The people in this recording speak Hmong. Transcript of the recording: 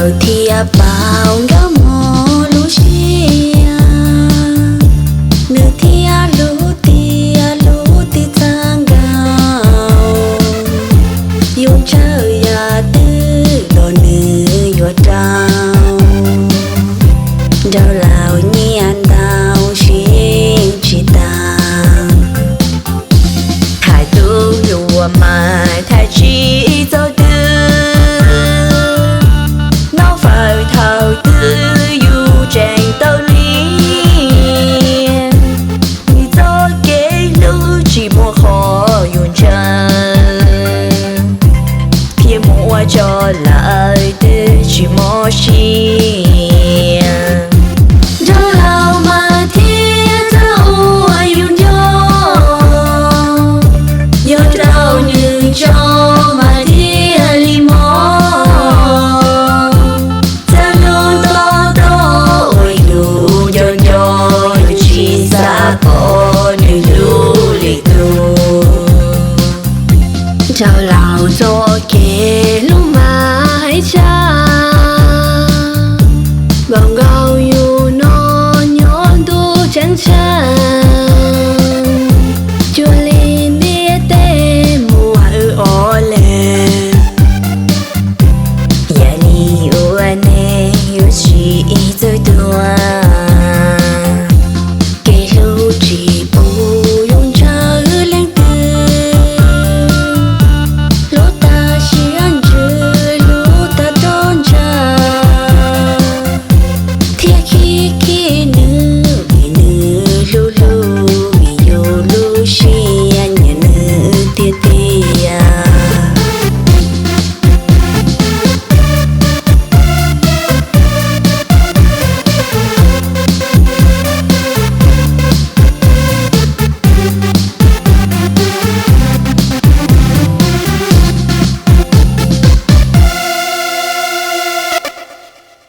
Thiaj paub nkauj muam lub siab, nws thiaj hlub tiag hlub tib txhab nkaus. Yuav ntshaw yam twg los nws yuav rau, nrog laus nyiam ntau siv yeej tsis tas. Hais tub hluas mas thaij tsis txog twg, noj fawm thaum twg yus tseem tau li. Nws txoj kev hlub tsis muaj qhov yuav ntshaw, thiaj muab ua tso lawm twb tsis mob siab. Nrog laus mas thiaj txawj ua yus nco, yog rau nws tso mas thiaj li mob. Txawm luag nto tod ua yus nco nco, yus tsis xav pom nws hlub li tus. Nrog laus txoj kev hlub